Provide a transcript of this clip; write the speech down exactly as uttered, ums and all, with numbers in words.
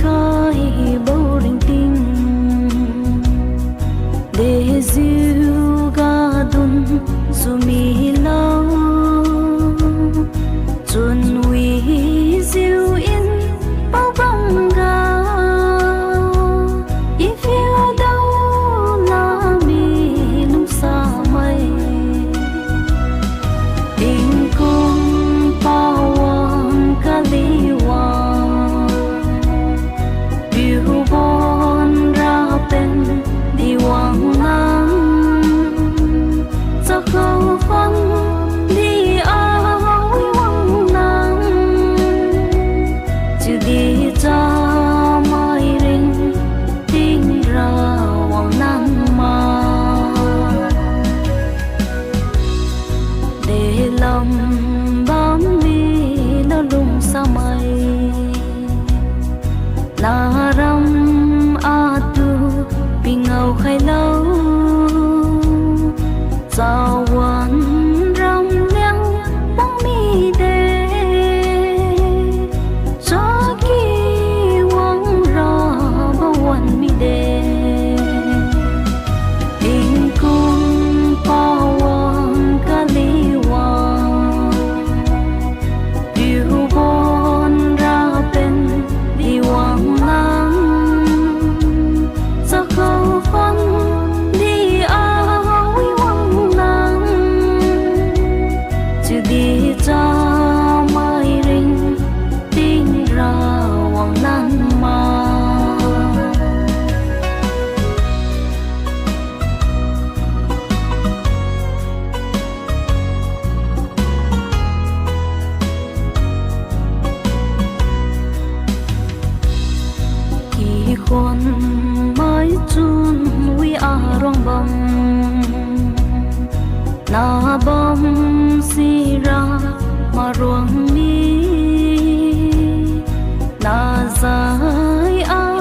Kaibo ringting, dejiu gadun sumilo, chunwijiu in pabangga, i phiu dao lami lungsamai. Tingkum pawang kaliwa, piubon rapen di wang nang, chakhao phan di awi wang nang, chiudi chamai ringting ra wang nang ma. Delam bammi nalungsamai, naram atu pingao khailo, chawan ram liang wang mide, chaki wang rabo wan mide. Tingkum pawang kaliwa, piubon rapen di wang nang, chakhao phan di awi wang nang, chiudi chamai ringting ra wang nang ma. Kikhuan maichun wi aruang bam, nabam sira maruang mi, nazai a